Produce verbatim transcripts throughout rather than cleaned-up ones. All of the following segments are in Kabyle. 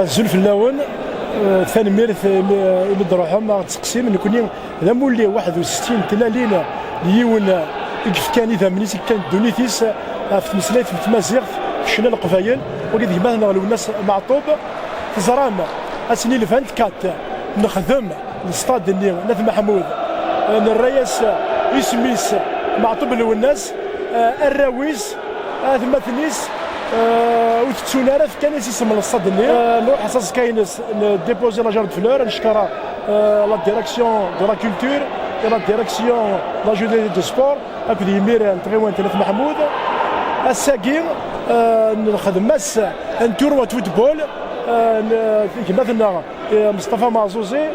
Azul fell-awen. Eh, tanemmirt imi, imi d-truḥem ad ɣ-d-teqsim. Nekkni d amulli waḥed u settin n tlalin n yiwen i yefkan idammen-is, i yefkan ddunit-is ɣef tmeslayt n tmaziɣt, fecla n Leqbayel. Wagi d gma-tneɣ Lwennas Meɛṭub. Teẓram, ass-nni le vingt-quatre nexdem lestad-nni n At Meḥmud, eh, nerra-yas isem-is Meɛṭub Lwennas, eh, arraw-is, atmaten-is, eh, ur tettun ara, fkan-as isem n lestad-nni. Eh, nruḥ s aẓekka-ines, ndéposer la gerbe de fleurs, neckeṛ, eh, la direction de la culture et la direction de la jeunesse et du sport, akked yimir n tɣiwant n At Meḥmud. Ass-agi, eh, nexdem-as un tournoi de football, eh, n gma-tneɣ, eh, Meṣṭafa Maɛzuzi.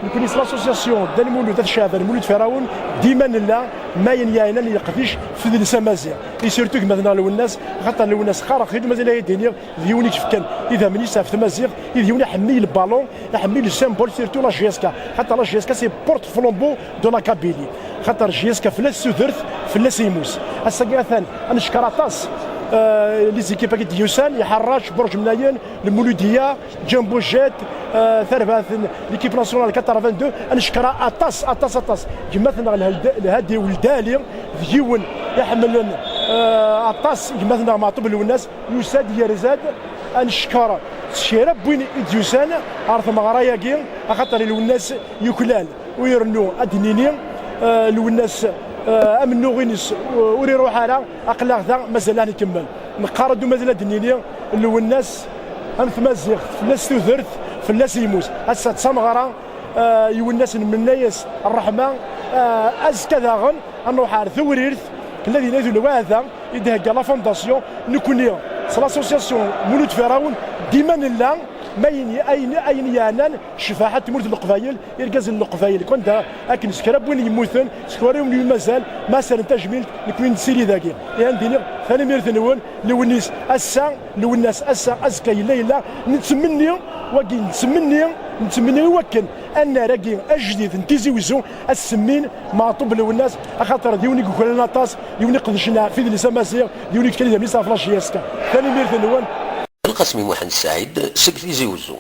Nekkni s l'association Dda Lmulud At Caɛban, Mulud Ferɛun, dima nella, ma ayen yeɛnan leqdic f udles amaziɣ. Et surtout gma-tneɣ Lwennas, axaṭer Lwennas, qqareɣ-t-id, mazal ad d-iniɣ, d yiwen i yefkan idammen-is ɣef tmaziɣt, i d yiwen iḥemmel le ballon, iḥemmel le symbole, surtout la J S K. Xaṭer la J S K c'est porte-flambeau de la Kabylie. Xaṭer J S K fell-as tudert, fell-as yemmus. Ass-agi atan, ad neckeṛ aṭas, euh, les équipes-agi d-yusan, Iḥerrac, Burǧ Mnayen, Lmuludiya, Jumbo Jet, euh, tarbaɛt n l'équipe nationale quatre-vingt-deux, ad neckeṛ aṭas, aṭas, aṭas. Gma-tneɣ Lhad-, Lhadi Weldali, d yiwen iḥemmlen, euh, aṭas gma-tneɣ Meɛṭub Lwennas, yusa-d, yerza-d, ad neckeṛ s kra n win i d-yusan ɣer tmeɣra-agi, axaṭer Lwennas yuklal. U irennu ad d-nini, eh, Lwennas, eh, amennuɣ-ines, eh, ur iruḥ ara, aql-aɣ da, mazal ad nkemmel. Neqqar-d u mazal ad d-nini, Lwennas am tmaziɣt, fell-as tudert, fell-as yemmus. Ass-a d tameɣra, eh, Lwennas nmenna-yas ṛṛeḥma, eh, azekka daɣen ad nruḥ ar Tewrirt, tella dinna d lweɛda i d-thegga la fondation. Nekkni s l'association Mulud Ferɛun dima nella, ma ayen, ayen, ayen yeɛnan ccbaḥa n tmurt n Leqbayel, irgazen n Leqbayel, kan da akken s kra n win yemmuten, s kra n win mazal, ma sren tajmilt, nekkni nettili dagi. Ihi ad d-iniɣ tanemmirt-nwen, Lwennas ass-a, Lwennas ass-a, azekka yella yella, nettmenni, wagi nettmenni, nettmenni i wakken annar-agi ajdid n Tizi Wezzu ad semmin Meɛṭub Lwennas, axaṭer d yiwen i yuklalen aṭas, d yiwen iqedcen ɣef idles amaziɣ, d yiwen i yefkan idammen-is ɣef la J S K. Tanemmirt-nwen. Lqasmi Muḥend Saɛid seg Tizi Wezzu.